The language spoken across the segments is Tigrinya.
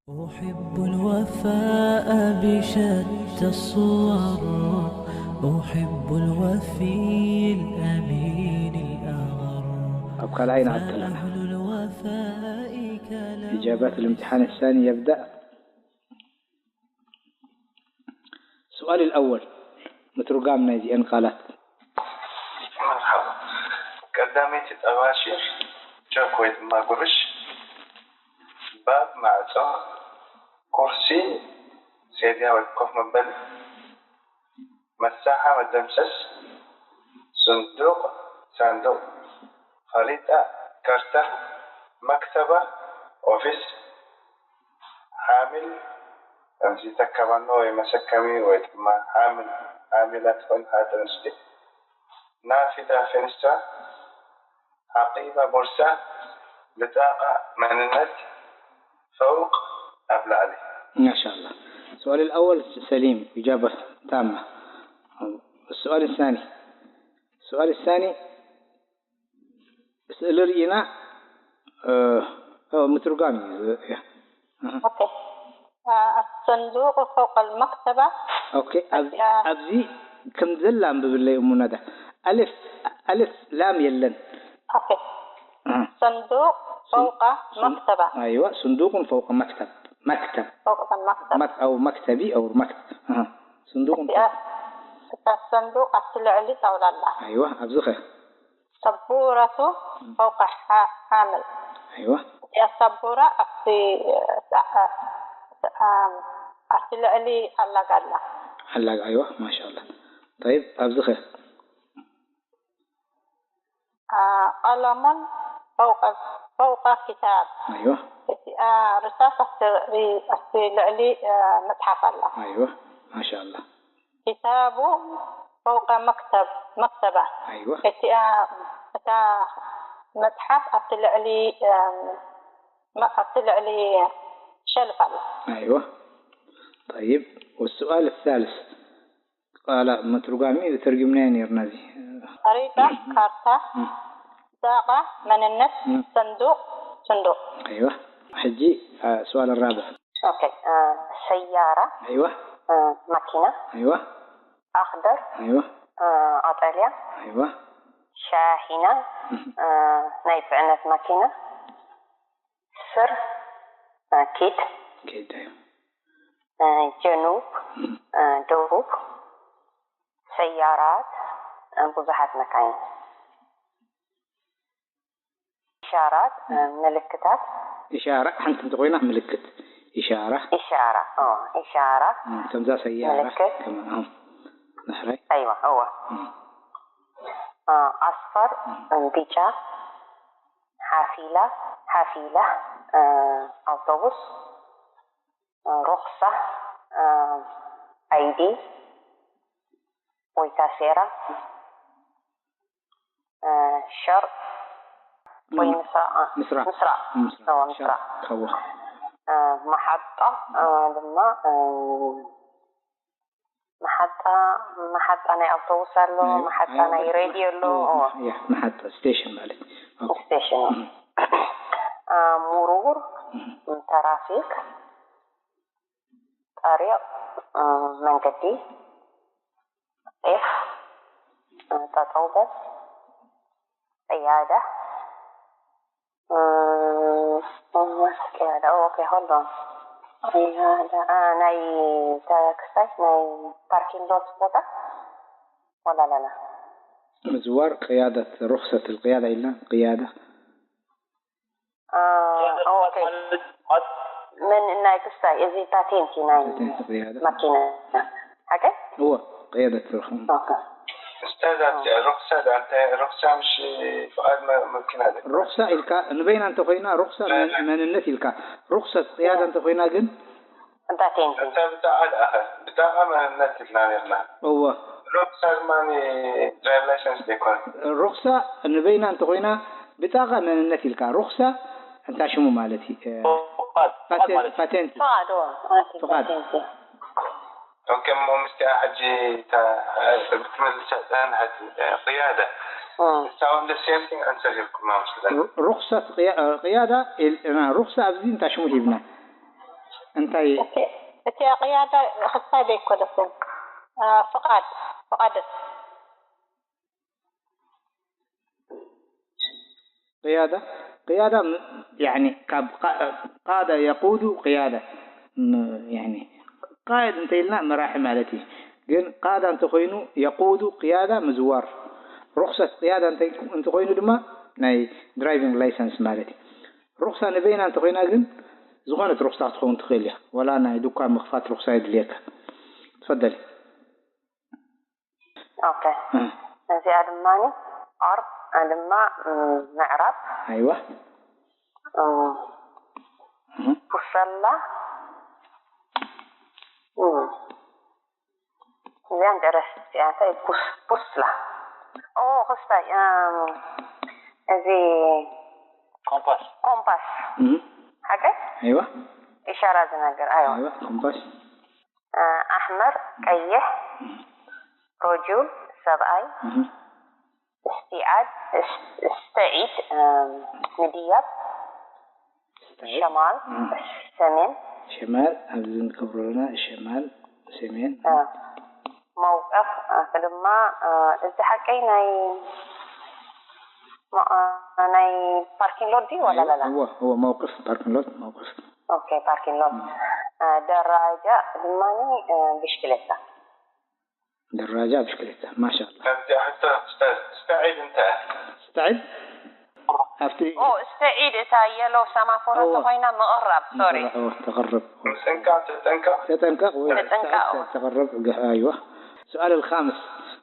أحب الوفاء بشتى الصور، أحب الوفي الأمين الأغر. ኣብ ካልኣይ ንቐጽል ኣለና። فأهل الوفاء كلام إجابات الامتحان الثاني يبدأ. السؤال الأول، ምትርጓም ናይዚአን ቃላት። መርሓባ። ቀዳመይቲ ጠባሺር ቸክ ወይ ድማ ጉርሽ፣ ባብ ማዕጾ፣ ኩርሲ ሴድያ ወይ ኮፍ መበሊ፣ መሳሓ መደምሰስ፣ ስንዱቕ ሳንዱቕ፣ ኸሪጣ ካርታ፣ መክተባ ኦፊስ፣ ሓሚል ከምዚ ተካባኖ ወይ መሰከሚ ወይ ድማ ሓምል ሓሚላ ትኾን ሓደ ኣንስቲ፣ ናፊዳ ፌንስትራ፣ ሓቂባ ቦርሳ፣ ብጣቓ መንነት፣ ፈውቕ ኣብ ላዕሊ። ما شاء الله. السؤال الأول سليم، إجابة تامة. السؤال الثاني، السؤال الثاني ስእሊ ርኢና ምትርጓም እዩ። ኦኬ። الصندوق فوق المكتبة. ኦኬ። ኣብዚ ከም ዘላ ኣንብብለይ እሙ ነዳ። ኣልፍ ኣልፍ ላም የለን። ኦኬ። صندوق فوق مكتبة. ኣይዋ صندوق فوق مكتب. مكتب فوق المكتب. أو مكتبي أو مكتب. صندوق እታ ሰንዱቕ ኣብቲ ልዕሊ ጣውላ ኣላ። ኣይዋ ኣብዚ ኸ ሰቡረቱ ፈውቀ ሓምል። ኣይዋ እቲኣ ሰቡራ ኣብቲ ኣብቲ ልዕሊ ኣላጋ ኣላ። ኣላጋ ኣይዋ ማሻላ። طيب ኣብዚ ኸ ቀለሙን ፈውቀ ፈውቀ ክታብ። ኣይዋ እቲኣ ርሳስ ኣብቲ ልዕሊ መፅሓፍ ኣላ። ኣይዋ ማሻላ። ክታቡ ፈውቀ መክተብ መክተባ። ኣይዋ እቲኣ እታ መፅሓፍ ኣብቲ ልዕሊ ኣብቲ ልዕሊ ሸልፍ ኣላ። ኣይዋ طيب والسؤال الثالث ቃላ ምትርጓሚ ተርጉምናዮ ነርና እዚ ኸሪጣ ካርታ ብጣቓ መንነት ሰንዱቕ ስንዱቕ። ኣይዋ ሕጂ السؤال الرابع ኦኬ ሰያራ ኣይዋ ማኪና ኣይዋ ኣኽደር ኣይዋ ቀጠልያ ኣይዋ ሻሂና ናይ ፅዕነት ማኪና ስር ኪድ ኪድ ጀኑብ ደቡብ ሰያራት ብዙሓት መካይን ኢሻራት ምልክታት ኢሻራ ሓንቲ እንተኮይና ምልክት ኢሻራ ኢሻራ ኢሻራ ከምዛ ሰያራ ምልክት ከም ኣሁን ንሕራይ ኣይዋ እዋ ኣስፈር ቢጫ ሓፊላ ሓፊላ ኣውቶቡስ ሩኽሳ ኣይዲ ወይ ታሴራ ሸር ወይ ምስራቕ ምስራቕ ምስራቕ እዋ ምስራቕ ከዋ መሓጣ ድማ መሓጣ መሓጣ ናይ ኣውቶቡስ ኣሎ መሓጣ ናይ ሬድዮ ኣሎ መሓጣ ስቴሽን ማለት ስቴሽን ሙሩር ተራፊክ ጠሪቕ መንገዲ ጤፍ ጠጠው በል ቅያዳ ቅያዳ ኦኬ hold on ቅያዳ ናይ ተክሳይ ናይ ፓርኪንግ ሎት ቦታ ወላ ለና ምዝዋር ቅያደት ሩክሰት القيادة ኢልና ቅያዳ ኦኬ ምን ናይ ክስታይ እዚ ፓቴንት ናይ ማኪና ሓቀ እወ ቅያደት ትርኽም ኦኬ استاذ ሩክሳ ዳንተ ሩክሳ مش فؤاد ممكن هذا ሩክሳ ኢልካ ንበይና እንተኮይና ሩክሳ መንነት ኢልካ ሩክሰት ቅያዳ እንተኮይና ግን ፓቴንት انت بتاع الاخر بتاع منነት ኢልና ነርና እወ ሩክሳ ድማ ድራይቭ ላይሰንስ ዘይኮነ ሩክሳ ንበይና እንተኮይና ብጣቃ መንነት ኢልካ ሩክሳ እንታይ ሽሙ ማለት እዩ ፓቴንት ፍቃድ ፍቃድ ኦኬ እሞ ምስቲኣ ሕጂ ብትምልሰ ዳንሐት ቅያዳ ንሳ እውን the same thing answer ሂብኩማ መስለኒ ሩክሰት ቅያዳ ሩክሳ ኣብዚ እንታይ ሽሙ ሂብና እንታይ እቲ እቲ ቅያዳ ክስታይ ዘይኮነትን ፍቓድ ፍቓድ ቅያዳ ቅያዳ ም- ያኒ ካብ ቃ- ቃዳ የቁዱ ቅያዳ ም- ያኒ ቃይድ እንተ ኢልና መራሒ ማለት እዩ። ግን ቃዳ እንተኮይኑ የቁዱ ቅያዳ ምዝዋር ሩክሰት ቅያዳ እንተ- እንተኮይኑ ድማ ናይ ድራይቪንግ ላይሰንስ ማለት እዩ። ሩክሳ ንበይና እንተኮይና ግን ዝኾነት ሩክሳ ክትኸውን ትኽእል እያ። ወላ ናይ ዱኳን ምኽፋት ሩክሳ የድልየካ። ትፈደሊ። ኦኬ እዚኣ ድማ ኦር ድማ ምዕራብ ኣይዋ ቡሰላ እዚኣ ንደረስ እዚኣ እንታይ ቡስላ ኦ ክስታይ እዚ ኮምፓስ ኮምፓስ ሓቀይ ኣይዋ ኢሻራ ዝነግር ኣይዋ ኣይዋ ኮምፓስ ኣሕመር ቀይሕ ሮጁል ሰብኣይ እህ استعد استعيد ንድያብ ሸማል ሰሜን ሸማል ኣብዚ ንገብሮ ኣለና ሸማል ሰሜን መውቀፍ ድማ እዚ ሓቀይ ናይ ናይ ፓርኪንግ ሎት ድዩ ወላ ላላ እዎ እዎ መውቅፍ ፓርኪንግ ሎት መውቅፍ ኦኬ ፓርኪንግ ሎት ደረጃ ድማ ብሽክሌታ ደራጃ ብሽክሌታ ማሻላ ካብዚኣ ሕቶ ኡስታዝ ስተዒድ እንታይ ስተዒድ ኣብቲ ኦ ስተዒድ እታ የሎ ሰማፎሮ ተኮይና ምቕራብ ሶሪ ተቕርብ ምጥንቃቕ ተጠንቀቕ ተጠንቀቕ ወይ ተጠንቀቕ። ተቕርብ ኣይዋ سؤال الخامس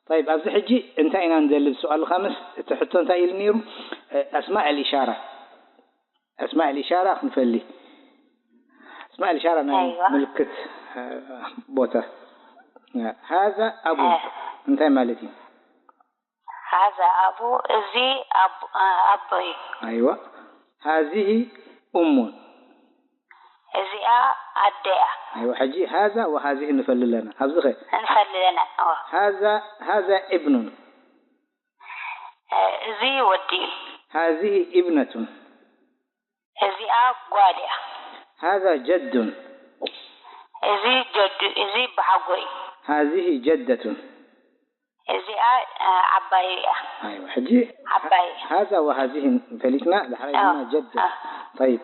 طيب ኣብዚ ሕጂ እንታይ ኢና ንደሊ سؤال الخامس እቲ ሕቶ እንታይ ኢሉ ነይሩ أسماء الإشارة أسماء الإشارة ክንፈሊ أسماء الإشارة ናይ أيوة. ምልክት ቦታ هذا أب እንታይ ማለት እዩ هذا أب እዚ ኣቦ እዩ أيوة هذه أم እዚኣ ኣደ እያ أيوة ሕጂ هذا وهذه ንፈሊ ኣለና ኣብዚ ኸ ንፈሊ ኣለና እዎ هذا هذا ابن እዚ ወዲ እዩ هذه ابنة እዚኣ ጓል እያ هذا جد እዚ ጀዱ እዚ በሓጎ እዩ هذه جدة እዚኣ ዓባይ እያ أيوة ሕጂ ዓባይ እያ هذا وهذه ፈሊጥና ዳሕራይ ድማ جد طيب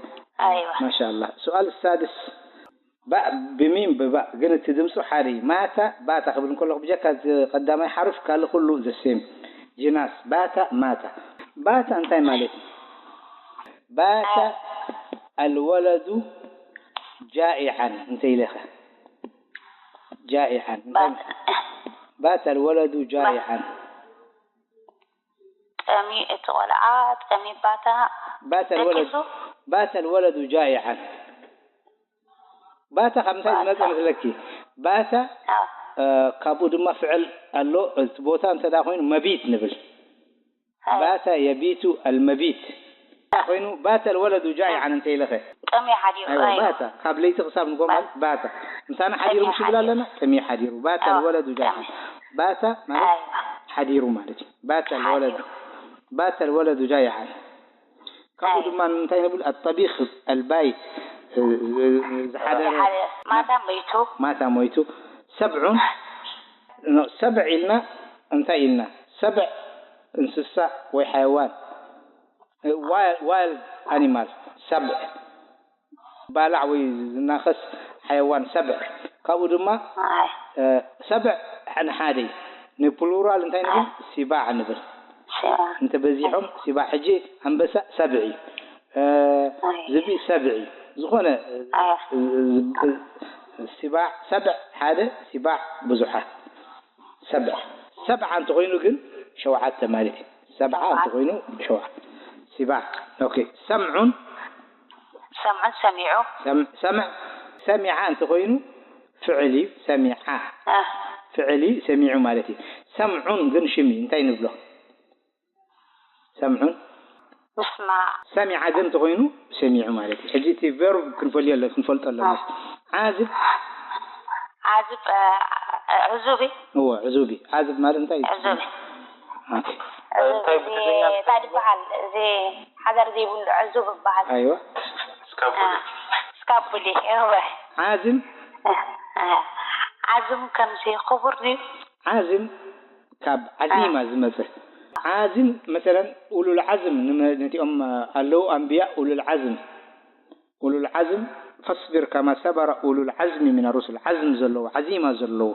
أيوة ما شاء الله سؤال السادس باء ብሚም ብባእ ግን እቲ ድምፁ ሓደ እዩ ማታ ባታ ክብል እንከለኹ ብጀካ ቀዳማይ ሓርፍ ካልእ ኩሉ ዘሴም ጅናስ ባታ ማታ ባታ እንታይ ማለት እዩ ባታ الولد جائعا እንተ ኢለኸ جائعا እንታይ ባታ الولد جائعا ጠሚ እቲ ቆልዓ ጠሚ ባታ بات الولد ደቂሱ بات الولد جائعا ባታ ካብ ምንታይ ዝመፀ መስለኪ ባታ ኣዎ እ፣ ካብኡ ድማ ፍዕል ኣሎ እቲ ቦታ እንተ ደኣ ኮይኑ መቢት ንብል ባታ የቢቱ المبيت ኮይኑ بات الولد جائعا እንተ ኢለኸ ጠሚ ሓዲሩ ኣይዋ ኣይዋ ባታ ካብ ለይቲ ክሳብ ንጎማል ባታ ምሳና ሓዲሩ ምሽ ይብል ኣለና ጠሚ ሓዲሩ بات ኣዎ። الولد جائعا ባታ ማለት ኣይዋ ሓዲሩ ማለት እዩ بات الولد بات الولد جائعا ካብኡ ድማ እንታይ ንብል الطبيخ البايت ዝሓደረ ሓደ ማታ ሞይቱ ማታ ሞይቱ ሰብዑን ሰብዕ ኢልና እንታይ ኢልና ሰብዕ እንስሳ ወይ ሓይዋን ዋይልድ ኣኒማል ሰብዕ ባላዕ ወይ ዝናኸስ ሓይዋን ሰብዕ ካብኡ ድማ ኣይ እ፣ ሰብዕ ንሓደ እዩ ንፕሉራል እንታይ ንብል ሲባዕ ንብል ሲባ እንተ በዚሖም ሲባዕ ሕጂ ኣንበሳ ሰብዕ እዩ እ፣ ዝብኢ ሰብዕ እዩ ዝኾነ ኣያ እ፣ እ፣ ሲባዕ ሰብዕ ሓደ ሲባዕ ብዙሓት ሰብዕ ሰብዓ እንተኮይኑ ግን ሸውዓተ ማለት እዩ ሰብዓ እንተኮይኑ ሸውዓ ሲባዕ ኦኬ ሰምዑን ሰምዑን ሰሚዑ ሰም- ሰምዕ ሰሚዓ እንተኮይኑ ፍዕል እዩ ሰሚዓ እ፣ ፍዕል እዩ ሰሚዑ ማለት እዩ ሰምዑን ግን ሽም እዩ እንታይ ንብሎ ሰምዑን ምስማዕ ሰሚዓ ግን እንተኮይኑ ሰሚዑ ማለት እዩ ሕጂ እቲ ቨርብ ክንፈልዮ ኣሎ ክንፈልጦ ኣለና ዓዝብ ዓዝብ እ፣ ዕዙብ እዩ እዎ ዕዙብ እዩ ዓዝብ ማለት እንታይ እዩ ዕዙብ እዩ ኦኬ ዕዙብ እዚ እንታይ ዝበሃል እዚ ሓዳር ዘይብሉ ዕዙብ ይበሃል ኣይዋ እስካቡሊ እስካቡሊ እወ ዓዝም ዓዝም ከምዚ ክቡር ድዩ? ዓዝም ካብ ዓዚማ ዝመፀ። ዓዝም መሰለን ኡሉል ዓዝም ንመ- ነቲኦም ኣለዉ ኣንብያ ኡሉል ዓዝም ኡሉል ዓዝም ፈስቢር ከማ ሰበረ ኡሉል ዓዝሚ ሚነ ሩሱል። ዓዝም ዘለዎ፣ ዓዚማ ዘለዎ፣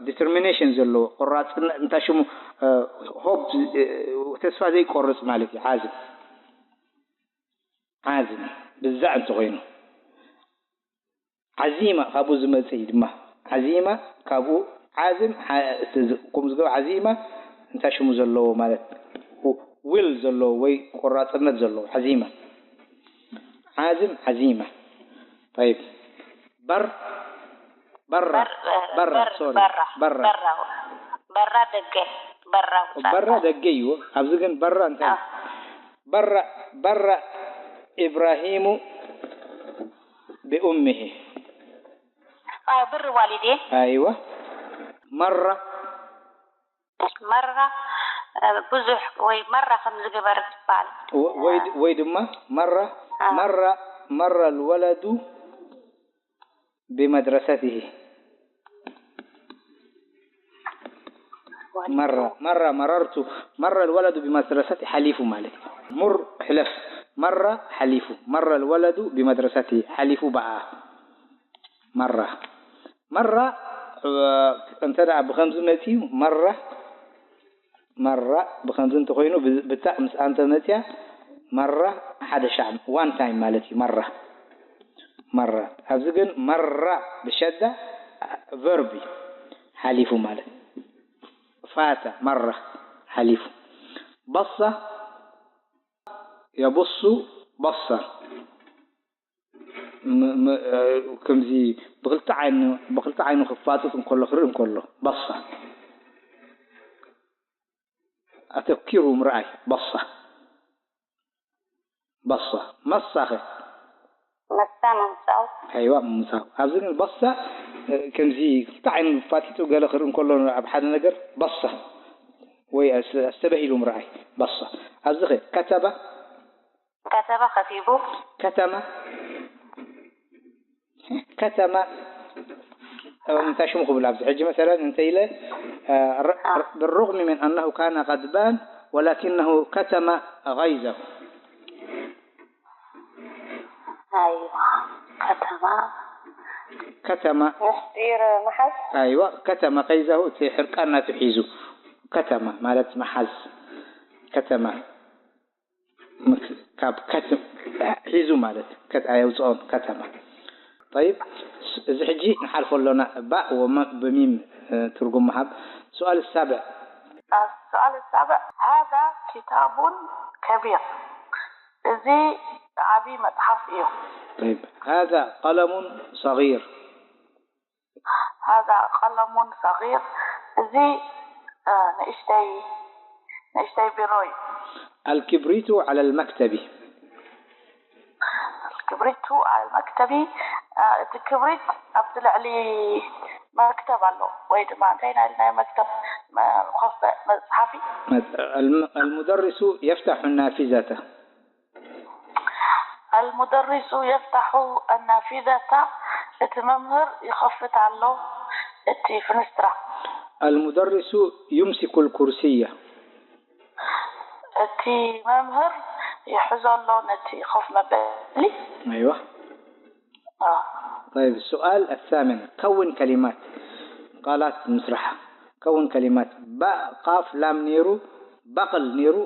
ዲተርሚኔሽን ዘለዎ፣ ቆራፅነት፣ እንታይ ሽሙ፣ ሆፕ፣ ተስፋ ዘይቆርፅ ማለት እዩ። ዓዝም ዓዝም ብዛዕ እንተኾይኑ፣ ዓዚማ ካብኡ ዝመፅእ እዩ ድማ። ዓዚማ ካብኡ፣ ዓዝም ከምኡ ዝገብ ዓዚማ እንታይ ሽሙ ዘለዎ ማለት፣ ዊል ዘለዎ ወይ ቆራፅነት ዘለዎ። ዓዚማ ዓዝም ዓዚማ። طيب በር በራ በራ ሶሪ በራ በራ ደገ በራ በራ ደገ እዩ። ኣብዚ ግን በራ እንታይ በራ በራ ኢብራሂሙ ብኡምሂ ብር ዋሊዴ ኣይዋ መራ መራ ብዙሕ ወይ መራ ከም ዝገበር ትበሃል። ወይ ድማ መራ መራ መራ ልወለዱ ብመድረሰትሂ መራ መራ መረርቱ መራ ልወለዱ ብመድረሰቲ ሓሊፉ ማለት እዩ። ሙር ሕለፍ መራ ሓሊፉ መራ ልወለዱ ብመድረሰቲ ሓሊፉ በኣ መራ መራ እንተ ደኣ ብኸምዚ መጺኡ መራ መራ ብኸምዚ እንተኾይኑ ብታእ ምስ ኣንተ መጺኣ መራ ሓደ ሻዕ ዋን ታይም ማለት እዩ። መራ መራ ኣብዚ ግን መራ ብሸዳ ቨርብ እዩ ሓሊፉ ማለት ፋተ መራ ሓሊፉ በሳ የቡሱ በሳ ከምዚ ብክልተ ዓይኑ ብክልተ ዓይኑ ክፋጥጥ እንከሎ ክርኢ እንከሎ በሳ ኣተኪሩ ምርኣይ በሳ በሳ መሳኸ መሳ ምምፃው ኣይዋ ምምፃው ኣብዚ ግን በሳ ከምዚ ክልተ ዓይኑ ፋጢጡ ገለ ክርኢ እንከሎ ኣብ ሓደ ነገር በሳ ወይ ኣስተበሂሉ ምርኣይ በሳ ኣብዚ ኸ ከተባ ከተበ ከቲቡ ከተማ ከተማ እንታይ ሽሙ ክብል ኣብዚ ሕጂ መሰለን እንተ ኢለ بالرغم من أنه كان غضبان ولكنه كتم غيظه ኣይዋ ከተማ ከተማ ምስጢር ምሓዝ ኣይዋ ከተማ غيظه እቲ ሕርቃን ናቱ ሒዙ ከተማ ማለት ምሓዝ ከተማ ካብ ከትም ሒዙ ማለት ከት ኣየውፅኦን ከተማ طيب እዚ ሕጂ ንሓልፎ ኣሎና ባእ ወመ ብሚም ትርጉም ምሃብ سؤال السابع السؤال السابع هذا كتاب كبير እዚ ዓቢ መጽሓፍ እዩ طيب هذا قلم صغير هذا قلم صغير እዚ ንእሽተይ ንእሽተይ ቢሮ እዩ الكبريت على المكتب الكبريت على المكتب እቲ ክብሪት ኣብቲ ልዕሊ መክተብ ኣሎ ወይ ድማ እንታይ ናይ ናይ መክተብ ኮፍ መፅሓፊ المدرس يفتح النافذة المدرس يفتح النافذة እቲ መምህር ይኸፍት ኣሎ እቲ ፍንስትራ المدرس يمسك الكرسي እቲ መምህር ይሕዞ ኣሎ ነቲ ኮፍ መበሊ أيوة طيب السؤال الثامن كون كلمات ቃላት ምስራሕ كون كلمات باء قاف لام ኔሩ بقل ኔሩ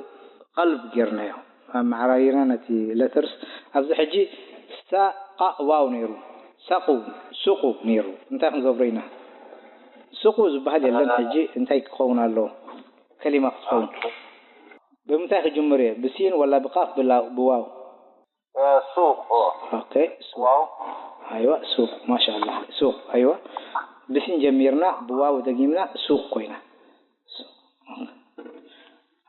قلب ጌርናዮ ኣመዓራሪና ነቲ letters ኣብዚ ሕጂ ሳቃ ዋው ነይሩ ሳቁ ሱቁ ነይሩ እንታይ ክንገብሮ ኢና ሱቁ ዝበሃል የለን ሕጂ እንታይ ክኸውን ኣለዎ ከሊማ ክትኸውን ብምንታይ ክጅምር እየ ብሲን ወላ ብቃፍ ብላ ብዋው ሱቅ okay ሱቅ ኣይዋ ሱቅ ማሻላ ሱቅ ኣይዋ ብሲን ጀሚርና ብዋው ደጊምና ሱቅ ኮይና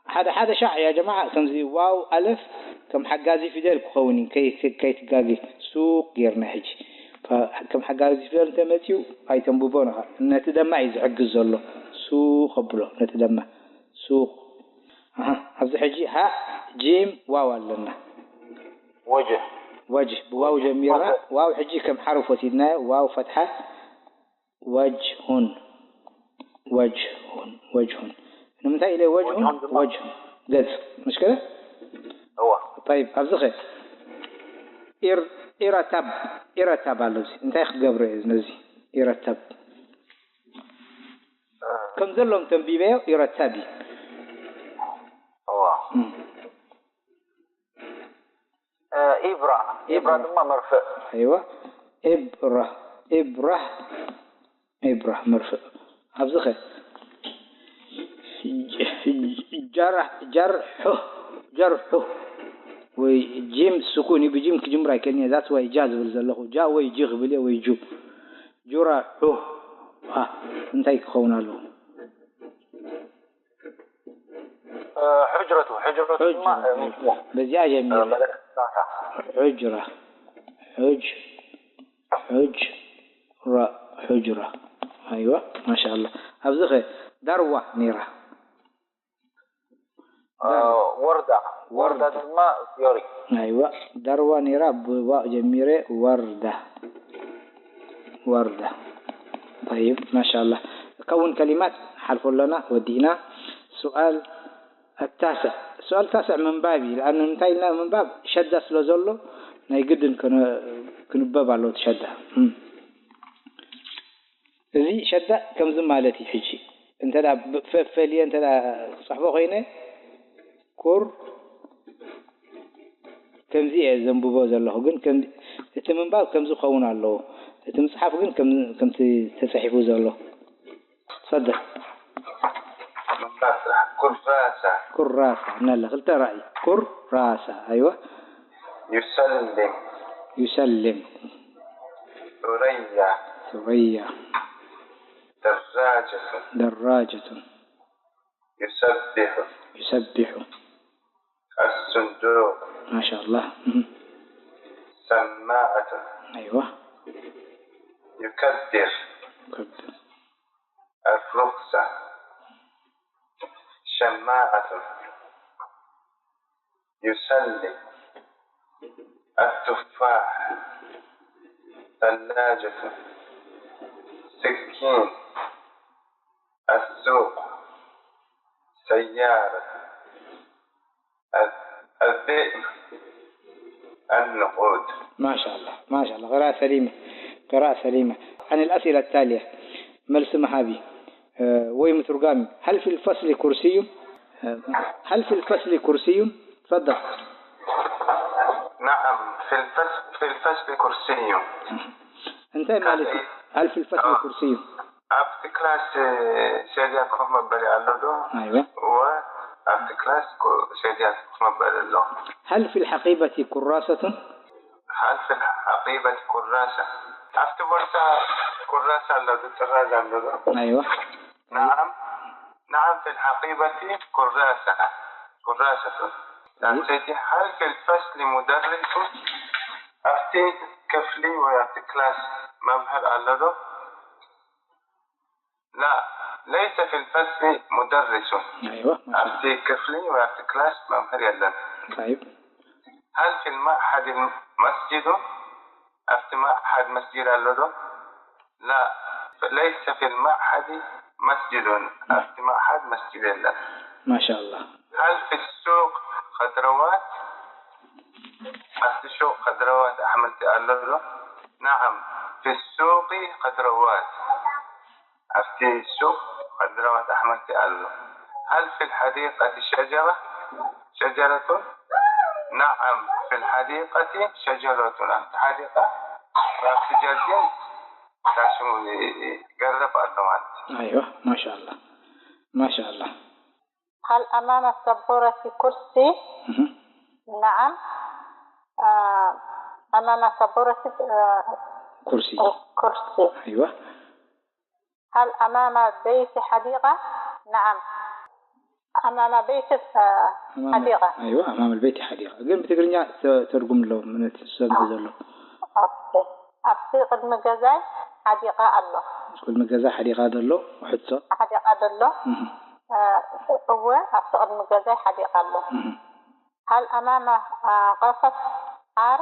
ሓደ ሓደ ሻዕ ያ ጀማዓ ከምዚ ዋው ኣለፍ ከም ሓጋዚ ፊደል ክኸውን እዩ ከይትጋገ ሱቅ ጌርና ሕጂ ከም ሓጋዚ ፊደል እንተመፅኡ ኣይተንብቦን ኢኻ ነቲ ደማ እዩ ዝሕግዝ ዘሎ ሱቅ ኣብሎ ነቲ ደማ ሱቅ ኣብዚ ሕጂ ሃ ጂም ዋው ኣለና وجه ወጅህ፣ ብዋው ጀሚርና። ዋው ሕጂ ከም ሓርፍ ወሲድናዮ። ዋው ፈትሓ። ወጅሁን። ወጅሁን። ወጅሁን። ንምንታይ ኢለ ወጅሁን? ወጅሁን። ወጅህ። ገጽ። ምሽ ከደ? እዋ። ጠይብ፣ ኣብዚ ኸ? ኢር-፣ ኢረተብ። ኢረተብ ኣሎ እዚ። እንታይ ክገብሮ እየ ነዚ? ኢረተብ። እ። ከም ዘሎም ተንቢበዮ፣ ኢረተብ እዩ። እዋ። እም። እ፣ ኢብራ። ኢብራ ኢብራ። ድማ መርፍእ። ኣይዋ። ኢብራ። ኢብራ። ኢብራ መርፍእ። ኣብዚ ኸ? ጀራ-፣ ጀርሑ። ጀርሑ። ወይ ጂም ስኩን እዩ፣ ብጂም ክጅምር ኣይክእልን እየ። That's why ጃ ዝብል ዘለኹ። ጃ ወይ ጂ ክብል እየ ወይ ጁ። ጁራሑ። አ፣ እንታይ ክኸውን ኣለዎ? እ፣ ሑጅረቱ፣ ሑጅረቱ ድማ፣ ሑጅራ። እ፣ ምስሙ። በዚኣ ጀሚረ። እ፣ መለክት ሳሳ። ሑጅራ። ሑጅ-፣ ሑጅ-፣ ራ-፣ ሑጅራ። ኣይዋ፣ ማሻኣላ። ኣብዚ ኸ ዳርዋ ነይራ። እ፣ ዳርዋ። ወርዳ። ወርዳ ወርዳ። ድማ ፍዮሪ። ኣይዋ፣ ዳርዋ ነይራ፣ ብዋእ ጀሚረ፣ ወርዳ። ወርዳ። ጠይብ፣ ማሻኣላ። ከውን ከሊማት ሓልፎ ኣለና፣ ወዲእና። ሱኣል ኣታስዕ። ሱኣል ታስዕ ምንባብ እዩ። ለኣኑ እንታይ ኢልና ምንባብ? ሸዳ ስለ ዘሎ፣ ናይ ግድን ከነ-፣ ክንበብ ኣለዎ እቲ ሸዳ። እም። እዚ ሸዳ ከምዚ ማለት እዩ። ሕጂ እንተ ደኣ ብ-፣ ፈ-፣ ፈልየ እንተ ደኣ ክጽሕፎ ኮይነ፣ ኩር፣ ከምዚ እየ ዘንብቦ ዘለኹ፣ ግን ከም-፣ እቲ ምንባብ ከምዚ ክኸውን ኣለዎ። እቲ ምጽሓፍ ግን ከም-፣ ከምቲ ተጻሒፉ ዘሎ። ትፈድል። ምንባብ ስራሕ። ኩራሳ። ኩራሳ። ነለ፣ ክልተ ራእይ። ኩራሳ። ኣይዋ። ዩሰልም። ዩሰልም። ثريا. ثريا. دراجة. دراجة. يسبح. يسبح. الصندوق. ما شاء الله. مم. سماعة. أيوة. يكبر. يكبر. الرخصة. شماعة. يسلي. التفاح. ثلاجة. سكين. السوق. سيارة. الذئب. النقود. ما شاء الله، ما شاء الله، قراءة سليمة، قراءة سليمة. عن الأسئلة التالية، መልሲ መሃቢ፣ እ፣ ወይ ምትርጓሚ፣ هل في الفصل كرسي؟ እ፣ هل في الفصل كرسي؟ تفضل. نعم، في الفصل، في الفصل كرسي. እንታይ ማለት እዩ? هل في الفصل كرسي؟ ኣብቲ ክላስ ሸድያ ኮፍ መበሊ ኣሎ ዶ? ኣይዋ። እወ፣ ኣብቲ ክላስ ኮ-፣ ሸድያ ኮፍ መበሊ ኣሎ። هل في الحقيبة كراسة؟ هل في الحقيبة كراسة؟ ኣብቲ ቦርሳ ኩራሳ ኣሎ ዶ? ጥራዝ ኣሎ ዶ? ኣይዋ። نعم، نعم في الحقيبة كراسة، كراسة። أيوة. سيدي، هل في الفصل مدرس؟ ኣብቲ ክፍሊ ወይ ኣብቲ ክላስ መምህር ኣሎ ዶ? لا، ليس في الفصل مدرس. ኣይዋ። ኣብቲ ክፍሊ ወይ ኣብቲ ክላስ መምህር የለን። طيب. هل في المعهد مسجد؟ ኣብቲ ማዕሓድ መስጂድ ኣሎ ዶ? لا، ليس في المعهد مسجد. ኣብቲ ማዕሓድ መስጂድ የለን። ما شاء الله. هل في السوق خضروات؟ ኣብቲ ሹቕ خضروات ኣሕምልቲ ኣሎ ዶ? نعم، في السوق خضروات. ኣብቲ ሹቕ خضروات ኣሕምልቲ ኣሎ። هل في الحديقة شجرة؟ شجرة؟ نعم، في الحديقة شجرة. ኣብቲ ሓዲቃ፣ ኣብቲ ጀርዲን፣ ታሽሙ ገረብ ኣሎ ማለት እዩ። ኣይዋ፣ ማሻኣላ፣ ማሻኣላ። هل أمام السبورة كرسي؟ እህ። نعم. آه، أمام السبورة، آه، ኩርሲ። كرسي. ኣይዋ። هل أمام البيت حديقة؟ نعم. أمام البيت، آه، ኣማም-፣ حديقة. ኣይዋ፣ ኣማም البيت حديقة። ግን ብትግርኛ ተ-፣ ተርጉም ኣሎ፣ ምን ትሰምዕ ዘሎ። ኦኬ። ኣብቲ ቅድሚ ገዛይ ሓዲቃ ኣሎ። ቅድሚ ገዛ ሓዲቃ ዘሎ፣ ሕቶ። ሓዲቃ ዘሎ። እህ። እ፣ እወ፣ ኣብቲ ቅድሚ ገዛይ ሓዲቃ ኣሎ። እህ። هل أمام، آه، قفص عار؟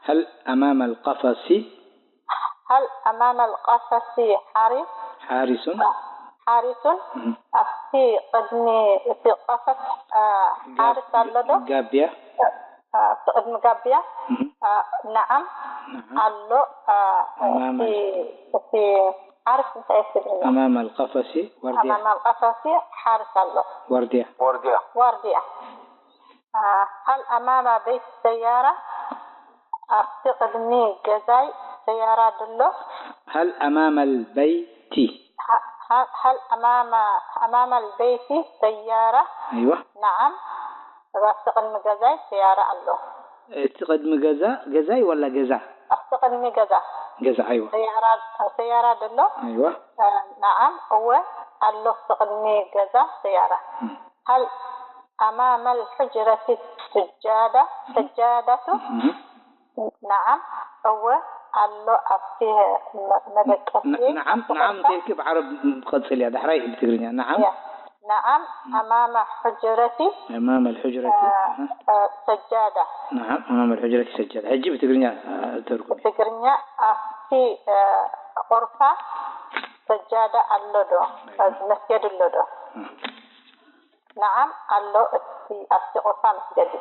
هل أمام القفص هل أمام القفص حارس؟ حارس؟ حارس؟ مم. ኣብቲ ቅድሚ እቲ ቀፈስ፣ አ፣ ሓርስ ኣሎ ዶ? ጋብያ? አ፣ ኣብቲ ቅድሚ ጋብያ? مم. አ፣ ነዓም نعم. ኣሎ። አ፣ أمام እቲ፣ እቲ ሓርስ እንታይ እዩ ትግርኛ? أمام القفص وردية. أمام القفص ሓርስ ኣሎ። وردية. ዋርድያ። አ፣ هل أمام بيت سيارة؟ ኣብቲ ቅድሚ ገዛይ ሰያራ ድሎ? هل أمام البيت؟ ه-، ه-، هل أمام، أمام البيت سيارة؟ أيوة. نعم. ኣብቲ ቅድሚ ገዛይ ሰያራ ኣሎ። እቲ ቅድሚ ገዛ፣ ገዛይ ወላ ገዛ? ኣብቲ ቅድሚ ገዛ ገዛ፣ أيوة. ሰያራ፣ ሰያራ ድሎ? أيوة. አ፣ ነዓም፣ እወ፣ ኣሎ ኣብቲ ቅድሚ ገዛ ሰያራ። مم. هل أمام الحجرة سجادة؟ سجادة؟ مم. ነዓም፣ እወ፣ ኣሎ ኣብቲ መ-፣ መደቀሲ። ن-، نعم، نعم እንተልኪ ብዓረብ ትቐጽል እያ፣ ዳሕራይ ብትግርኛ። نعم. እያ። ነዓም፣ أمام حجرة أمام الحجرة. አ፣ أها. አ፣ سجادة። نعم، أمام الحجرة سجادة. ሕጂ ብትግርኛ፣ አ፣ ተርጉሚ። ብትግርኛ ኣብቲ፣ አ፣ ቁርፋ ሰጃዳ ኣሎ ዶ? መስገዲ ኣሎ ዶ? እ። ነዓም ኣሎ፣ እቲ ኣብቲ ቁርፋ መስገዲ።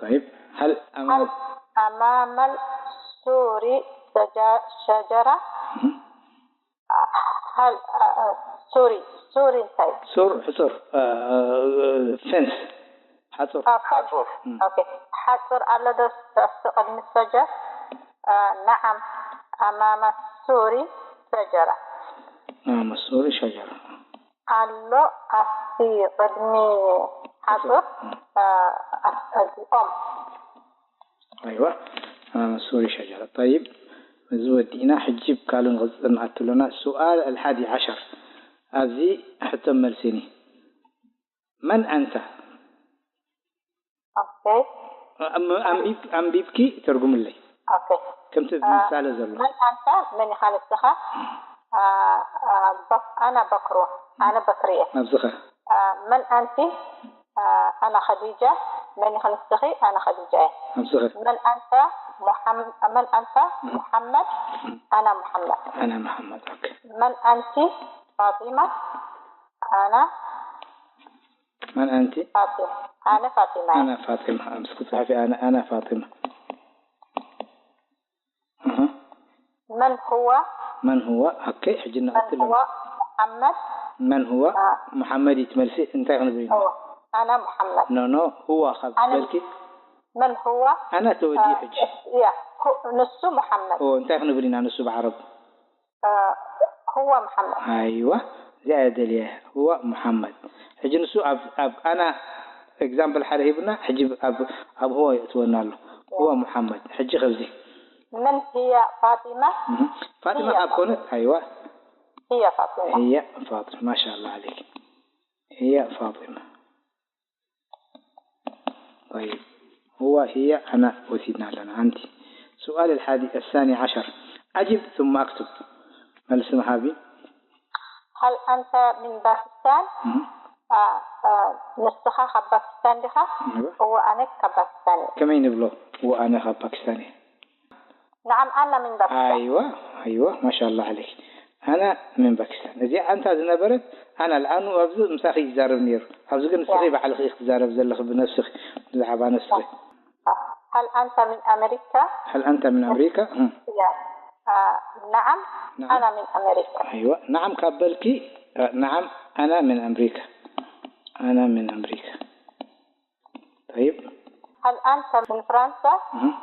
طيب، هل هل أمام أمام السور سجا-، شجرة؟ እህ። هل، አ፣ አ፣ ሱሪ፣ ሱሪ እንታይ? ሱር፣ ሕጹር፣ አ፣ አ፣ ፌንስ፣ ሓጹር። አ፣ ሓጹር። እም። ኦኬ። ሓጹር ኣሎ ዶ ኣብቲ ቅድሚ ሰጀር? አ፣ ነዓም፣ أمام السور شجرة። أمام السور شجرة. ኣሎ ኣብቲ ቅድሚ ሓጹር፣ አ፣ ኣትክልቲ ኦም። ኣይዋ፣ أمام السور شجرة. طيب، እዚ ወዲእና ሕጂ ብካልእ ንቕጽል ንኣቱ ኣለና። سؤال الحادي عشر። ኣብዚ ሕቶ መልሲኒ። من أنت؟ ኦኬ። ኣም-፣ ኣንቢብ-፣ ኣንቢብኪ ተርጉምለይ። ኦኬ። ከምቲ አ፣ ምሳሌ ዘሎ። من أنت፣ መን ኢኻ ንስኻ? አ፣ አ፣ በክ-፣ ኣና በክሩ፣ ኣነ በክሪ እየ። ኣብዚኸ? አ፣ من أنت؟ አ፣ ኣና ኸዲጃ። መን ኢኻ ንስኺ? ኣነ ኸዲጃ እየ። ኣብዚኸ? من أنت محم-، من أنت محمد؟ ኣና መሓመድ። ኣና መሓመድ። ኦኬ። من أنت فاطمة؟ ኣና من أنت؟ ፋጢማ። ኣነ ፋጢማ እየ። ኣና ፋጢማ። ኣምስኪ ጽሓፊ ኣና፣ ኣና ፋጢማ። ኣሃ። من هو؟ من هو؟ ኦኬ፣ ሕጂ من ንቐጽል። هو محمد؟ من هو؟ አ። መሓመድ እዩ እቲ መልሲ። እንታይ ክንብል ኢና? هو። ኣና መሓመድ። ኖ፣ ኖ፣ هو ካብ ኣነ በልኪ من هو؟ ኣና ተወዲኡ አ፣ ሕጂ። እያ፣ ሁ-፣ ንሱ መሓመድ። ኦ፣ እንታይ ክንብል ኢና ንሱ ብዓረብ? አ፣ هو محمد። ኣይዋ፣ እዚኣ እየ ደልየ። هو محمد። ሕጂ ንሱ ኣብ፣ ኣብ ኣና ኤግዛምፕል ሓደ ሂቡና፣ ሕጂ ኣብ፣ ኣብ هو የእትወና ኣሎ። هو محمد። ሕጂ ከብዚ። من هي فاطمة؟ እህ፣ ፋጢማ هي ካብ ኮነት፣ ኣይዋ። هي فاطمة። هي فاطمة. ما شاء الله عليك. هي فاطمة. طيب. هو، هي، أنا ወሲድና ኣለና። أنت. سؤال الحادي، الثاني عشر. أجب ثم أكتب. መልሲ መሃቢ። هل أنت من باكستان؟ እህ። አ፣ አ፣ ንስኻ ካብ ፓኪስታን ዲኻ? እወ። እወ፣ ኣነ ካብ ፓኪስታን እየ። ከመይ ንብሎ? እወ፣ ኣነ ካብ ፓኪስታን እየ። نعم، أنا من باكستان. ኣይዋ፣ ኣይዋ፣ ማሻላ ዓለይክ። ኣና ምን ፓኪስታን። እዚኣ ኣንታ ዝነበረት ኣና ልኣኑ ኣብዚ ምሳኺ ይዛረብ ነይሩ። ኣብዚ ግን ንስኺ ያ። ባዕልኺ ኢኺ ትዛረብ ዘለኺ ብነብስኺ፣ ብዛዕባ ነብስኺ። هل أنت من أمريكا؟ هل أنت من أمريكا؟ هم. ያ። አ፣ ነዓም፣ ነዓም። ኣና ምን ኣመሪካ። ኣይዋ፣ ነዓም ካብ በልኪ፣ አ፣ ነዓም፣ ኣና ምን ኣምሪካ። ኣና ምን ኣምሪካ። طيب. هل أنت من فرنسا؟ እህ።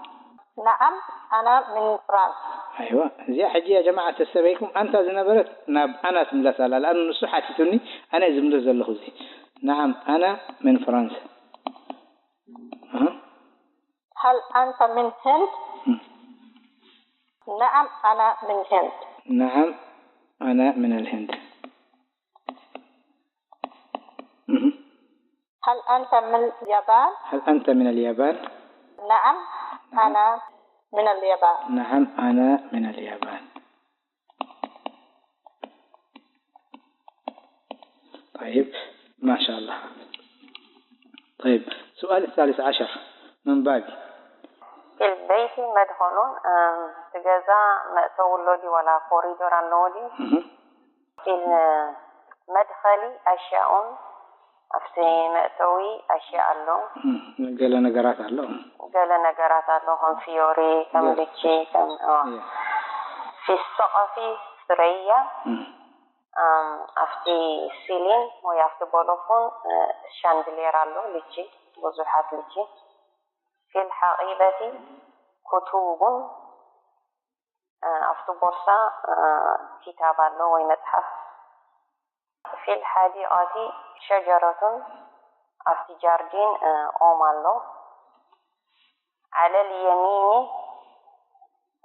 ነዓም፣ ኣና ምን ፍራንስ። ኣይዋ፣ እዚኣ ሕጂ ያ ጀማዓ ተሰበይኩም ኣንታ ዝነበረት ናብ ኣና ትምለስ ኣላ። ልኣኑ ንሱ ሓቲቱኒ፣ ኣነ እየ ዝምልስ ዘለኹ እዚ። ነዓም፣ ኣና ምን ፍራንስ። እህ። هل أنت من هند؟ እህ። ነዓም፣ ኣና ምን ህንድ። ነዓም፣ ኣና ምን ኣልህንድ። እህ። هل أنت من اليابان؟ هل أنت من اليابان؟ نعم، أنا من اليابان. نعم، أنا من اليابان. طيب، ما شاء الله. طيب، سؤال الثالث عشر من بابي. ፊል በይቲ መድኸሉን፣ እም፣ እቲ ገዛ መእተዊ ኣሎ ድዩ ዋላ ኮሪዶር ኣለዎ ድዩ? እህ። ፊል መድኸሊ ኣሽያኡን፣ ኣብቲ መእተዊ ኣሽያ ኣሎ። እም፣ ገለ ነገራት ኣሎ። ገለ ነገራት ኣሎ፣ ከም ፍዮሪ፣ ከም እያ። ልቺ፣ ከም፣ ኦ። እያ። ፊ ሰቐፊ ስረያ፣ እም። እም፣ ኣብቲ ሲሊን ወይ ኣብቲ ቦሎፉን፣ እ፣ ሻንድልየር ኣሎ፣ ልቺ፣ ብዙሓት ልቺ። ፊል ሓቂበቲ ኩቱቡን፣ እ፣ ኣብቲ ቦርሳ፣ እ፣ ኪታብ ኣሎ ወይ መጽሓፍ። ፊል ሓዲቐቲ ሸጀረቱን፣ ኣብቲ ጃርዲን፣ እ፣ ኦም ኣሎ። ዓለል የሚኒ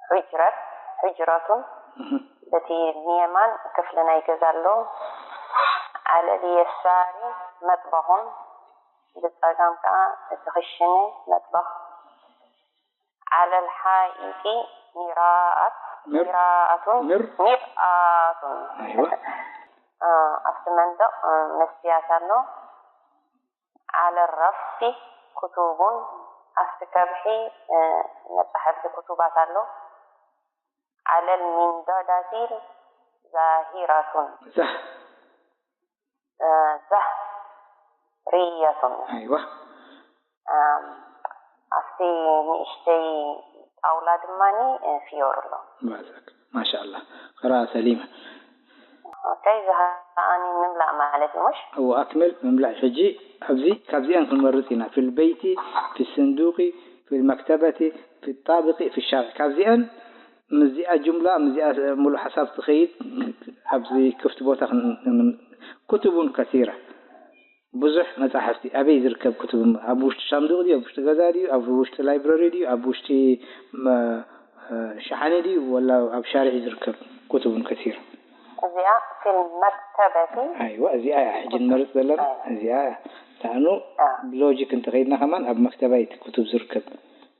ሑጅረት፣ ሑጅረቱን፣ እህ። በቲ ንየማን ክፍሊ ናይ ገዛ ኣሎ። ዓለል የሳሪ መጥበኹን፣ ብጸጋም ከኣ እቲ ክሽነ መጥበኽ። ዓለል ሓኢጢ ሚራኣት፣ ምር-፣ ሚራኣቱን፣ ምር-፣ ሚርኣቱን። ኣይዋ። እ፣ ኣብቲ መንደቕ፣ እ፣ መስትያት ኣሎ። ዓለል ረፍቲ ኩቱቡን፣ ኣብቲ ከብሒ፣ እ፣ መጻሕፍቲ ኩቱባት ኣሎ። ዓለል ሚንዳዳቲ ዛሂራቱን። ዛህ። እ፣ ዛህርያቱን። ኣይዋ። እም፣ ኣብቲ ንእሽተይ ጣውላ ድማኒ፣ እ፣ ፍዮር ኣሎ። ባዛክ። ማሻኣላ። ቅራኣ ሰሊማ። ኦኬ፣ እዚ ከኣኒ ምምላእ ማለት እዩ፣ ምሽ? እዎ፣ ኣክምል ምምላእ። ሕጂ ኣብዚ ካብዚኣን ክንመርጽ ኢና። ፊል በይቲ፣ ፊ ሰንዱቂ፣ ፊል መክተበቲ፣ ፊ ጣብቂ፣ ፊ ሻርዕ። ካብዚኣን ምስዚኣ ጁምላ፣ ምስዚኣ ሙሉእ ሓሳብ ትኸይድ፣ ኣብዚ ክፍቲ ቦታ ክን-፣ ክን-፣ ኩቱቡን ከሲራ። ብዙሕ መጻሕፍቲ። ኣበይ ዝርከብ ክቱብ? ኣብ ውሽጢ ሳንዱቕ ድዩ? ኣብ ውሽጢ ገዛ ድዩ? ኣብ ውሽጢ ላይብረሪ ድዩ? ኣብ ውሽጢ፣ መ-፣ ሸሓኒ ድዩ? ወላ ኣብ ሻርዒ ዝርከብ? ኩቱቡን ከሲራ። እዚኣ ፊል መክተበቲ። ኣይዋ፣ እዚኣ እያ ሕጂ ንመርጽ ዘለና። ኣይዋ። እዚኣ እያ። ደኣኑ አ። ብሎጂክ እንተኸይድና ከማን ኣብ መክተባ እዩ እቲ ኩቱብ ዝርከብ።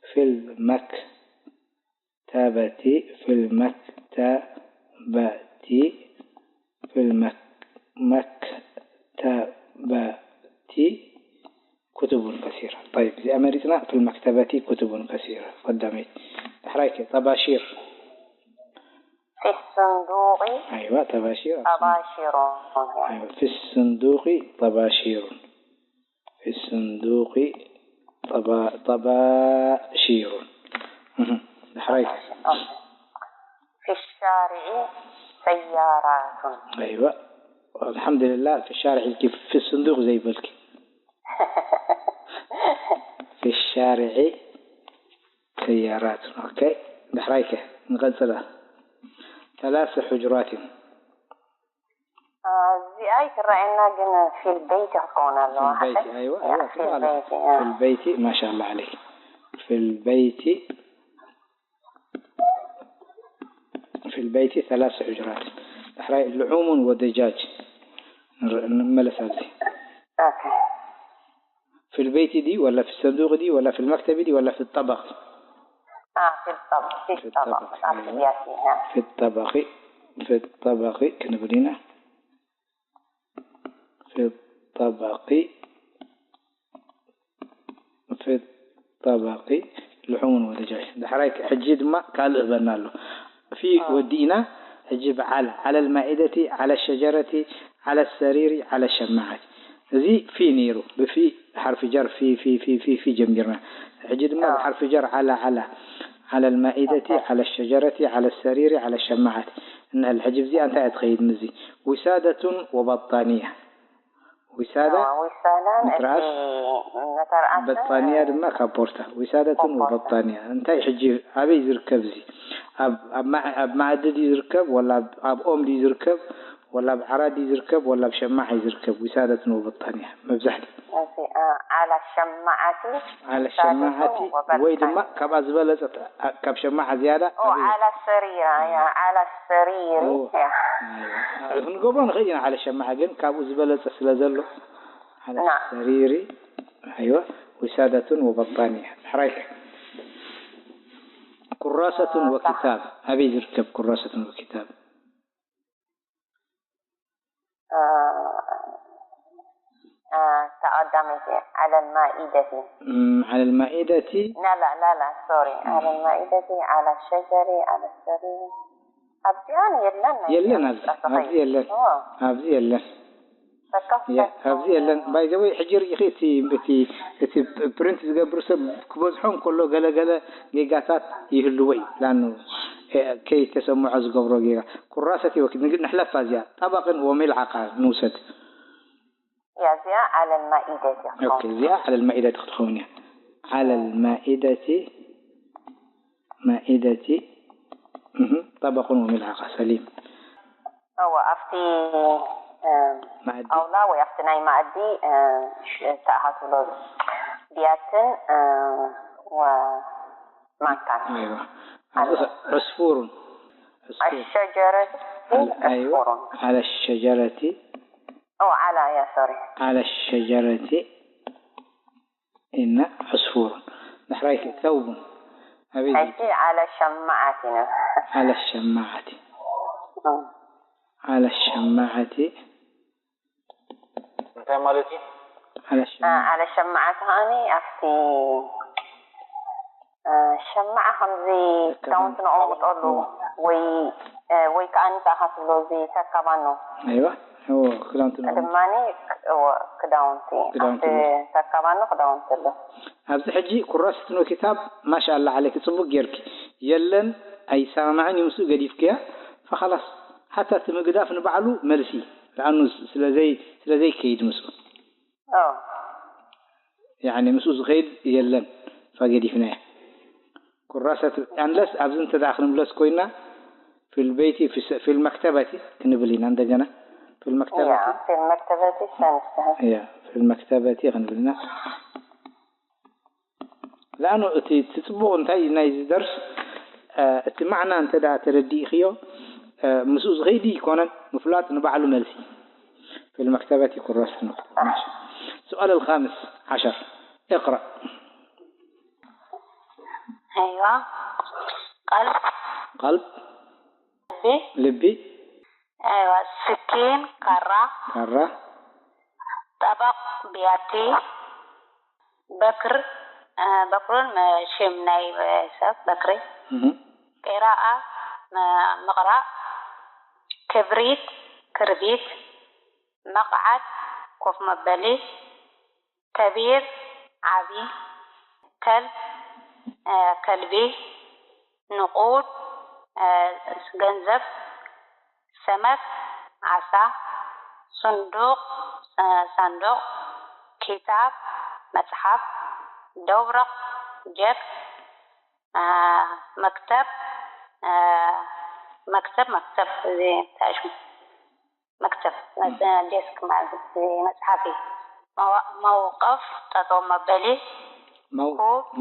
ፊል መክተበቲ፣ ፊል መክተበቲ፣ ፊል መክ-፣ መክተበቲ ኩቱቡን ከሲራ። ጠይብ፣ እዚኣ መሪጽና፣ ፊል መክተበቲ ኩቱቡን ከሲራ። ቀዳመይቲ። ዳሕራይ ከ፣ ጠባሺር። ፊ ሰንዱቂ። ኣይዋ፣ ጠባሺር። ጠባሺሩ። ኣይዋ፣ ፊ ሰንዱቂ ጠባሺሩን። ፊ ሰንዱቂ ጠባ-፣ ጠባሺሩን። እህ፣ ዳሕራይ ከ? ኦኬ። ፊ ሻሪዒ ሰያራቱን። ኣይዋ፣ ኣልሓምዱሊላህ፣ ፊ ሻሪዒ ኢልኪ ፊ ሰንዱቅ ዘይበልኪ። ፊ ሻሪዒ ሰያራቱን። ኦኬ፣ ዳሕራይ ከ? ንቐጽላ። ሰላሰ ሑጅራትን። አ፣ እዚኣ ኣይትረኣየና፣ ግን ፊል በይቲ ክትከውን ኣለዋ። ፊል በይቲ፣ ሓቀይ? ኣይዋ፣ ያ፣ ኣይዋ፣ ፊል ጽቡቕ ኣላ። በይቲ፣ ያ። ፊል በይቲ፣ ማሻኣላ ዓለይክ። ፊል በይቲ፣ ፊል በይቲ ሰላሰ ሑጅራት። ዳሕራይ ልሑሙን ወደጃጅ። ንር-፣ ንመለስ ኣብዚ። ኦኬ። ፊል በይቲ ድዩ ወላ ፊ ሰንዱቅ ድዩ ወላ ፊል መክተቢ ድዩ ወላ ፊ ጠበቅ? አ፣ ፊ ጠበቅ፣ ፊ ፊ ጠበቅ። ጠበቅ፣ ኣብ ኣይዋ። ስያሲ፣ አ። ፊ ጠበቂ፣ ፊ ጠበቂ ክንብል ኢና። ፊ ጠበቂ፣ ፊ ጠበቂ ልሑሙን ወደጃጅ። ዳሕራይ ሕጂ ድማ ካልእ ህበና ኣሎ። ፊ አ። ወዲእና፣ ሕጂ ብዓላ፣ ዓለል ማኢደቲ፣ ዓለ ሸጀረቲ፣ ዓለ ሰሪሪ፣ ዓለ ሸማዓቲ። እዚ ፊ ነይሩ። ብፊ ሓርፊ ጀር ፊ፣ ፊ፣ ፊ፣ ፊ፣ ፊ ጀሚርና። ሕጂ ድማ አ። ብሓርፊ ጀር ዓላ፣ ዓላ። ዓለል ማኢደቲ፣ ኦኬ። ዓለ ሸጀረቲ፣ ዓለ ሰሪሪ፣ ዓለ ሸማዓቲ። እንሕል፣ ሕጂ ብዚኣ እንታይ እያ ትኸይድ ምስዚ? ዊሳደቱን ወባጣንያ። ዊሳዳ፣ አ፣ ዊሳዳ፣ ምትርኣስ፣ እቲ መተርኣስ፣ በጣንያ ድማ ካፖርታ። ዊሳደቱን ካፖርታ። ወበጣንያ። እንታይ ሕጂ ኣበይ ዝርከብ እዚ? ኣብ፣ ኣብ መዓ-፣ ኣብ መኣዲ ድዩ ዝርከብ? ወላ ኣብ፣ ኣብ ኦም ድዩ ዝርከብ? ወላ ኣብ ዓራት ድዩ ዝርከብ? ወላ ኣብ ሸማዓ እዩ ዝርከብ? ዊሳደቱን ወበጣንያ። መብዛሕትኡ። እዚ፣ አ፣ ዓላ ሸማዓቲ፣ ዓላ ዊሳደቱን ሸማዓቲ ወይ ወበጣንያ። ድማ ካብኣ ዝበለጸት፣ አ፣ ካብ ሸማዓ ዝያዳ ኦ፣ ኣበይ? ዓላ ሰሪራ፣ ያ፣ ዓላ ሰሪሪ፣ ኦ፣ ያ። ኣይዋ። ክንገብሮ ንኽእል ኢና ዓለ ሸማዓ፣ ግን ካብኡ ዝበለጸ ስለ ዘሎ፣ ዓለ ና። ሰሪሪ፣ ኣይዋ፣ ዊሳደቱን ወበጣንያ። ሕራይከ። ኩራሰቱን አ፣ ወኪታብ። ኣበይ ዝርከብ ኩራሰቱን ወኪታብ? አ፣ አ፣ ተኣ-፣ قدامك على المائدة. م፣ على المائدة لا لا لا لا سوري، على المائدة، على الشجر، على السرير. ኣብዚኣን የለን ናይ የለን ዚኣ ኣብዚ መጽሓፍ ኣብዚ የለን ኦ፣ ኣብዚ የለን በቃ ያ- ኣብዚ የለን። ባይዘወይ ሕጂ ርኢኺ እቲ እቲ እቲ ፕሪንት ዝገብር ሰብ ክበዝሖም ከሎ ገለገለ ጌጋታት ይህልዎ እዩ። ላኑ ከይተሰምዖ ዝገብሮ ጌጋ ኩራሰት ይወክል። ንግ- ንሕለፋ እዚኣ ጠበቕን ወሚልዓኻ ንውሰድ። يا زيا على المائدة ኦኬ እዚኣ على المائدة ክትኸውን እያ። على المائدة مائدة እህ፣ ጠበቕን ወሚልዓኻ ሰሊም هو ኣብቲ እ፣ መኣዲ ጣውላ ወይ ኣብቲ ናይ መኣዲ እ፣ ሽ- ተኣኻትብሎ ብያትን እ፣ ወማንካን ኣይዋ ኣብዚ ኸ- ዕስፉሩን ዕስፉር الشجرة ኣይዋ عصفور على الشجرة أو على يا سوري على الشجرة إن عصفور ዳሕራይ ثوب ኣበይ حيث على شمعة على الشماعة أم. على الشماعة እንታይ ማለት እዩ? على آه، الشماعة على شمعة هاني أفتي آه، شمعة همزي كداونت نقوم تقولوا وي آه، وي كأني تأخذ لوزي تكبانو أيوة هو كداونت نقوم دماني هو كداونت كداونت أفتي تكبانو كداونت له ኣብዚ ሕጂ ኩራስ ትኖ ክታብ ማሻኣላ ዓለይኪ ጽቡቅ ጌርኪ የለን ኣይሰማማዕን እዩ ምስኡ ገዲፍክያ ፈኸላስ ሓታ እቲ ምግዳፍ ንባዕሉ መልሲ ለኣኑ ስለዘይ ስለዘይ ከይድ ምስኡ أو ያኒ ምስኡ ዝኸይድ የለን ፈገዲፍናያ ኩራሰት ኣንለስ ኣብዚ እንተ ደኣ ክንምለስ ኮይና في البيت في الس- في المكتبة ክንብል ኢና እንደገና في المكتبة يا في المكتبة سنستها يا في المكتبة ክንብል ኢና ለኣኑ እቲ እቲ ጽቡቕ እንታይ ናይዚ ደርስ እቲ ማዕና እንተ ደኣ ተረዲእኽዮ ምስኡ ዝኸይድ ይኮነን ምፍላጥ ንባዕሉ መልሲ في المكتبة ኩራስ ትኖ ماشي السؤال الخامس عشر اقرأ أيوة قلب قلب ልቢ ልቢ أيوة سكين ካራ ካራ ጠበቕ ብያቲ በክር በክሩን ሽም ናይ ሰብ በክሪ እህ፣ ቂራኣ ምቕራእ ክብሪት ክርቢት መቕዓድ ኮፍ መበሊ ከቢር ዓቢ ከልብ ከልቢ ንቑድ ገንዘብ ሰመክ ዓሳ ስንዱቕ ሳንዱቕ ኪታብ መጽሓፍ ደውረቕ ጀክ መክተብ መክተብ መክተብ እዚ እንታይ ሽሙ መክተብ ዴስክ ማለት እዚ መጽሓፍ እዩ መውቀፍ ጠጠው መበሊ መው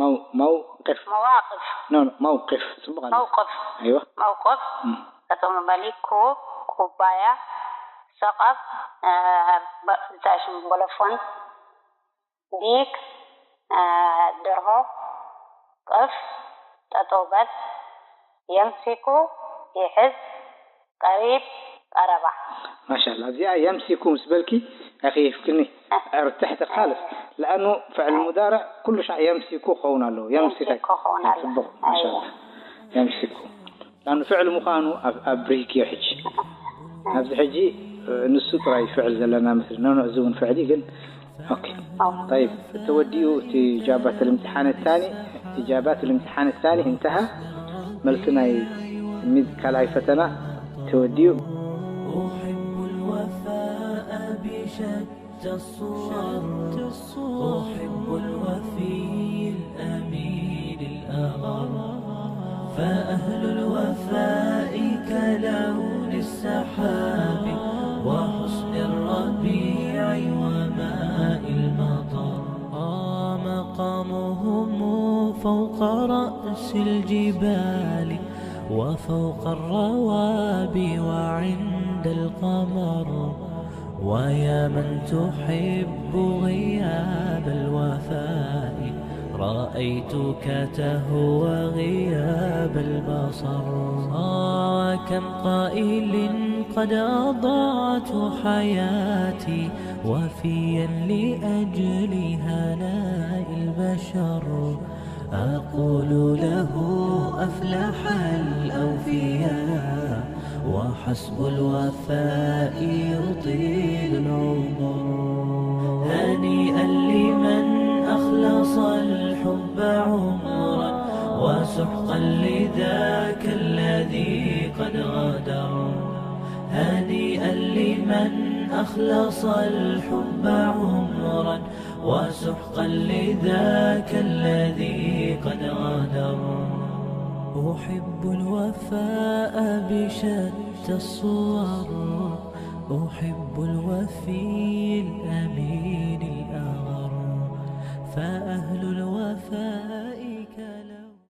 መው መውቅፍ መዋቅፍ ኖ ኖ መውቅፍ ጽቡቕ ኣሎ መውቀፍ ኣይዋ መውቀፍ እም። ጠጠው መበሊ ኮብ ኩባያ ሰቐፍ እንታይ ሽሙ ቦሎፎን ዲግ ደርሆ ቅፍ ጠጠው በል የምሲኩ ይሕዝ ቀሪብ ቀረባ ማሻላ እዚኣ የምሲኩ ምስ በልኪ ኣኺፍክኒ ርትሕቲ ካልፍ ለኣኑ ፍዕል ሙዳርዕ ኩሉ ሻዕ የምሲኩ ክኸውን ኣለዎ የምሲካ የምሲኩ ክኸውን ኣለዎ። ጽቡቕ ማሻላ የምሲኩ ለኣኑ ፍዕል ምዃኑ ኣብ- ኣብሪህክዮ ሕጂ ኣብዚ ሕጂ ንሱ ጥራይ ፍዕል ዘለና መስል ነኖ እዚ እውን ፍዕል እዩ ግን ኦኬ طيب ተወዲኡ እቲ إجابة الامتحان الثاني إجابة الامتحان الثاني انتهى መልሲ ናይ ሚድ ካልኣይ ፈተና ተወዲኡ أحب الوفاء بشتى الصور أحب الوفي الأمين الأغر فأهل الوفاء كلون السحاب وحسن الربيع وماء المطر آه مقامهم فوق رأس الجبال وفوق الروابي وعند القمر ويا من تحب غياب الوفاء رأيتك تهوى غياب البصر. آه، كم قائل قد أضعت حياتي وفيا لأجل هناء البشر. أقول له: أفلح الأوفياء، وحسب الوفاء يطيل العمر. هنيئا لمن أخلص الحب عمرا، وسحقا لذاك الذي قد غدر. هنيئا لمن أخلص الحب عمرا، وسحقا لذاك الذي قد غدر. أحب الوفاء بشتى الصور، أحب الوفي الأمين الأغر، فأهل الوفاء كان